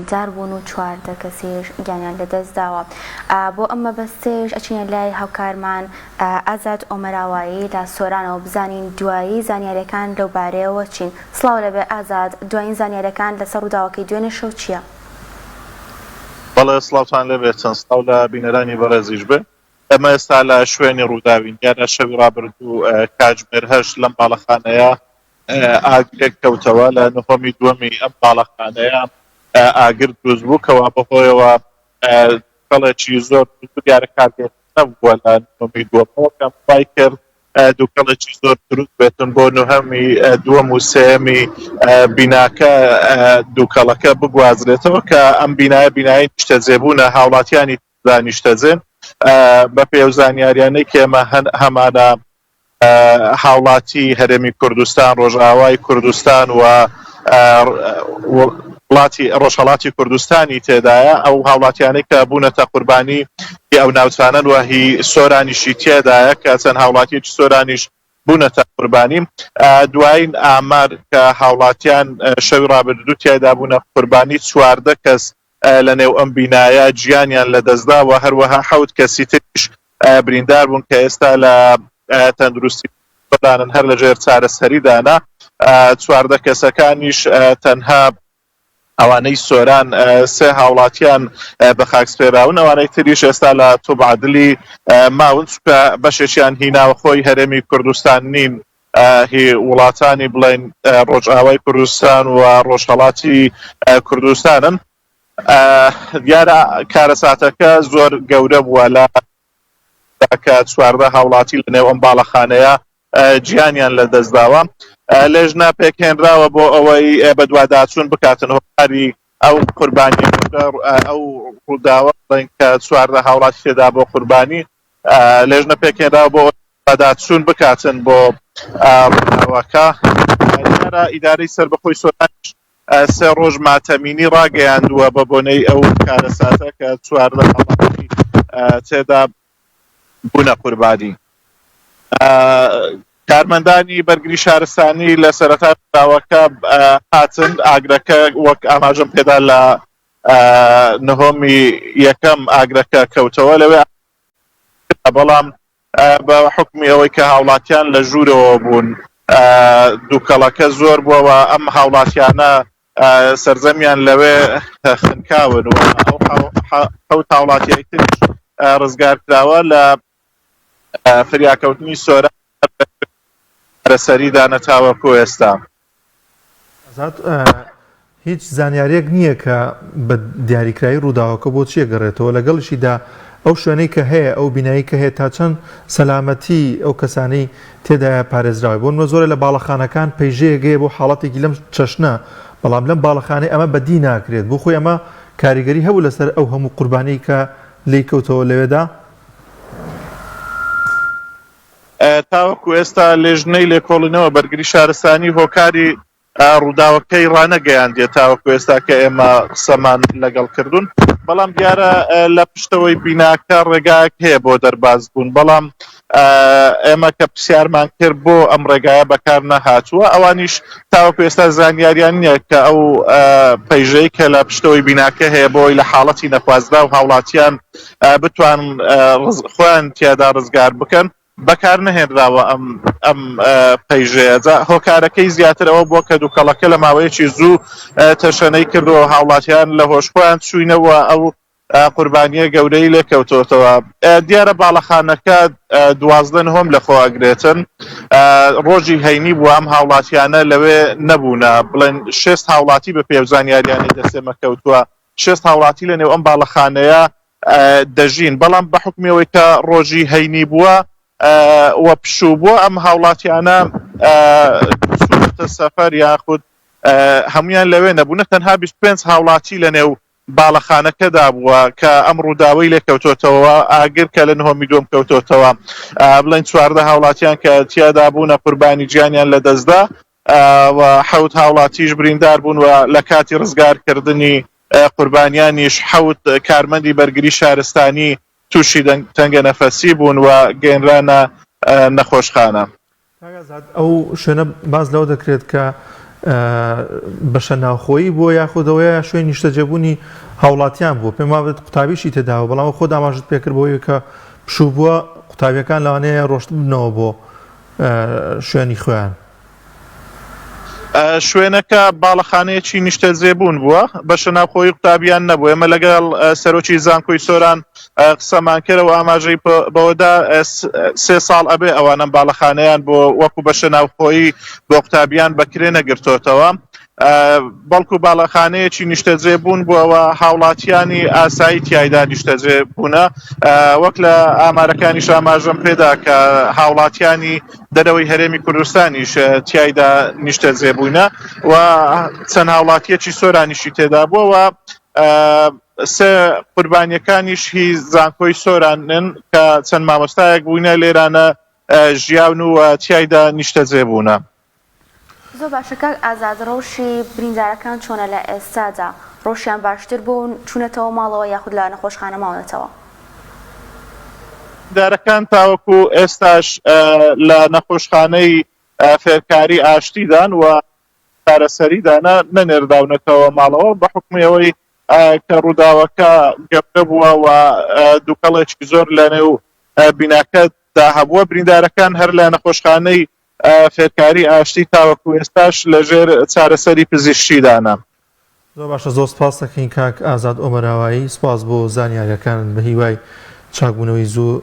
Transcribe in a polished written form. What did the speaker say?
بریندار بوون و 14 کەسیش گیانیان لەدەستداوە. بۆ ئەم مەبەستەیش ئەچینە لای هاوکارمان ئازاد ئۆمەراوایی لە سۆرانەوە بزانین دوایی زانیاریەکان لەو بارەیەوە چین. سڵاو لەبێ ئازاد، دوایین زانیاریەکان لەسەر ڕووداوەکەی دوێنێ شەو چیە؟ بەڵێ سڵاوتان لێبێتن، سڵاو لە بینەرانی بەڕێزیش بێ. ئێمە ئێستا لە شوێنی ڕووداوین، دیارە شەوی ڕابردوو کاتژمێر هەشت لەم باڵەخانەیە ئاگرێک کەوتەوە، لە نهۆمی دووەمی ئەم باڵەخانەیە ئاگر دروست بوو کەوا بەهۆیەوە دوکەڵێکی زۆر دروست بوو، دیارە کارگەیەک نەبووە لە نهۆمی دووەمەوە کە وای کرد دوکەڵێکی زۆر دروست بێتن بۆ نهۆمی دووەم و سێیەمی بیناکە دوکەڵەکە بگوازرێتەوە کە ئەم بینایە بینایی نیشتەجێبوونە هاوڵاتیانی تێدا نیشتەجێن بەپێی ئەو زانیاریانەی کە ئێمە هەمانە هاوڵاتی هەرێمی کوردستان، ڕۆژئاوای کوردستان و وڵاتی ڕۆژهەڵاتی کوردستانی تێدایە، ئەو هاوڵاتیانەی کە بوونەتە قوربانی ئەو ناوچانەن و هی سۆرانیشی تێدایە کە چەند هاوڵاتیەکی سۆرانیش بوونەتە قوربانی. دوایین ئامار کە هاوڵاتیان شەوی ڕابردوو تیایدا بوونە قوربانی 14 کەس لە نێو ئەم بینایە گیانیان لەدەستدا و هەروەها حەوت کەسی تریش بریندار بوون کە ئێستا لە تەندروستی دانن هەر لەژێر چارەسەریدانە. 14 کەسەکانیش تەنها ئەوانەی سۆران سێ هاوڵاتیان بە خاک سپێراون، ئەوانەی تریش ئێستا لە توب عەدلی ماون، چونکە بەشێکیان هی ناوەخۆی هەرێمی کوردستان نین، هی وڵاتانی بڵێن ڕۆژئاوای کوردستان و ڕۆژهەڵاتی کوردستانن. دیارە کارەساتەکە زۆر گەورە بووە لە کە 14 هاوڵاتی لە نێو ئەم باڵەخانەیە گیانیان لەدەستداوە. لێژنە پێکهێنراوە بۆ ئەوەی بەدواداچوون بکاتن هۆکاری ئەو قوربانیە ئەو ڕووداوە بڵێن کە 14 هاوڵاتی تێدا بۆ قوربانی لێژنە پێکهێنراوە بۆ بەدواداچوون بکاتن بۆ ڕووداوەکە. دیارە ئیدارەی سەربەخۆی سۆرانیش سێ ڕۆژ ماتەمینی ڕاگەیاندووە بە بۆنەی ئەو کارەساتە کە 14 هاوڵاتی تێدا بوونە قوربانی. کارمەندانی بەرگری شارستانی لە سەرەتای ڕووداوەکە هاتن، ئاگرەکە وەک ئاماژەم پێدا لە نهۆمی یەکەم ئاگرەکە کەوتەوە لەوێ، بەڵام بە حوکمی ئەوەی کە هاوڵاتیان لە ژوورەوە بوون دووکەڵەکە زۆر بووە و ئەم هاوڵاتیانە سەرجەمیان لەوێ خنکاون و ئەو حەوت هاوڵاتیی تریش ڕزگار کراوە لە فریاکەوتنی سۆران چارەسەریدانە تاوەکو ئێستا. ئازاد، هیچ زانیاریەک نییە کە بە دیاریکراوی ڕووداوەکە بۆ چی ئەگەڕێتەوە، لەگەڵیشیدا ئەو شوێنەی کە هەیە، ئەو بینایەی کە هەیە تا چەند سەلامەتی ئەو کەسانەی تێدایە پارێزراوە. بۆ نمونە زۆرێ لە باڵەخانەکان پەیژەیەک هەیە بۆ حاڵەتێکی لەم چەشنە، بەڵام لەم باڵەخانەی ئەمە بەدی ناکرێت. بۆ خۆی ئەمە کاریگەری هەبوو لەسەر ئەو هەموو قوربانیەی کە لێی کەوتەوە لەوێدا؟ تاوەکو ئێستا لێژنەی لێکۆڵینەوە بەرگری شارستانی هۆکاری ڕووداوەکەی ڕانەگەیاندیە تاوەکو ئێستا کە ئێمە قسەمان لەگەڵ کردوون، بەڵام دیارە لە پشتەوەی بیناکە ڕێگایەک هەیە بۆ دەرباز بوون، بەڵام ئێمە کە پرسیارمان کرد بۆ ئەم ڕێگایە بەکار نەهاتووە، ئەوانیش تاوەکو ئێستا زانیاریان نییە کە ئەو پەیژەی کە لە پشتەوەی بیناکە هەیە بۆی لە حاڵەتی نەخوازراو هاوڵاتیان بتوان خۆیان تیادا ڕزگار بکەن بەکار نەهێنراوە ئەم ئەم پەیژەیە جا هۆکارەکەی زیاتر ئەوە بووە کە دووکەڵەکە لە ماوەیەکی زوو تەشەنەی کردووە هاوڵاتیان لە هۆش خۆیان چووینەوە ئەو قوربانیە گەورەی لێکەوتۆتەوە دیارە باڵەخانەکە 12 نهۆم لەخۆ ئەگرێتن ڕۆژی هەینی بووە ئەم هاوڵاتیانە لەوێ نەبوونە بڵێن شێست هاوڵاتی بە پێ زانیاریانی دەستێمە کەوتووە شێست هاوڵاتی لە نێو ئەم باڵەخانەیە دەژین، بەڵام بە حوکمی ئەوەی کە ڕۆژی هەینی بووە و پشوو بووە ئەم هاوڵاتیانە چوونەتە سەفەر یاخود هەمویان لەوێ نەبوونە، تەنها 25 هاوڵاتی لە نێو باڵەخانەکەدا بووە کە ئەم ڕووداوەی لێکەوتۆتەوە، ئاگر کە لە نهۆمی دووەم کەوتۆتەوە بڵێن 14 هاوڵاتیان کە تیادا بوونە قوربانی گیانیان لەدەستدا و حەوت هاوڵاتیش بریندار بوون و لە کاتی ڕزگارکردنی قوربانیانیش حەوت کارمەندی بەرگری شارستانی تووشی تەنگەنەفەسی بوون و گەیەنرانە نەخۆشخانە. کاک ئازاد، ئەو شوێنە باس لەوە دەکرێت کە بەشە ناوخۆیی بووە یاخود ئەوەیە شوێنی نیشتەجێبوونی هاوڵاتیان بووە؟ پێم وابێت قوتابیشی تێداوە، بەڵام خۆت ئاماژەت پێکرد بەوەی کە پشوو بووە، قوتابیەکان لەوانەیە ڕۆشتبنەوە بۆ شوێنی خۆیان. شوێنەکە باڵەخانەیەکی نیشتەجێبوون بووە، بەشە ناوخۆیی قوتابیان نەبوو. ئێمە لەگەڵ سەرۆکی زانکۆی سۆران قسەمان کرد و ئاماژەی بەوەدا سێ ساڵ ئەبێ ئەوان ئەم باڵەخانەیان بۆ وەکو بەشە ناوخۆیی بۆ قوتابیان بەکرێ نەگرتۆتەوە. بەڵکو باڵەخانەیەکی نیشتەجێ بوون بووەوە هاوڵاتیانی ئاسایی تیایدا نیشتەجێ بوونە وەک لە ئامارەکانیش ئاماژەم پێدا کە هاوڵاتیانی دەرەوەی هەرێمی کوردستانیش تیایدا نیشتەجێ بووینە و چەند هاوڵاتیەکی سۆرانیشی تێدا بووە و سێ قوربانیەکانیش هی زانکۆی سۆرانن کە چەند مامۆستایەک بووینە لێرانە ژیاون و تیایدا نیشتەجێ بوونە. زۆر باشە کاک ئازاد ڕەوشی بریندارەکان چۆنە لە ئێستادا ڕەوشیان باشتر بووە و چوونەتەوە ماڵەوە یاخود لە نەخۆشخانە ماونەتەوە؟ بریندارەکان تاوەکو ئێستاش لە نەخۆشخانەی فێرکاری ئاشتیدان و چارەسەریدانە نەنێرداونەتەوە ماڵەوە بە حوکمی ئەوەی کە ڕووداوەکە گەورە بووە و دووکەڵێکی زۆر لەنێو بیناکەدا هەبووە بریندارەکان هەر لە نەخۆشخانەی فێرکاری ئاشتی تاوەکو ئێستاش لەژێر چارەسەری پزیشکیدانە. زۆر باشە زۆر سپاست دەکەین کاک ئازاد ئۆمەراوایی سپاس بۆ زانیاریەکانت بەهیوای چاکبوونەوەی زوو.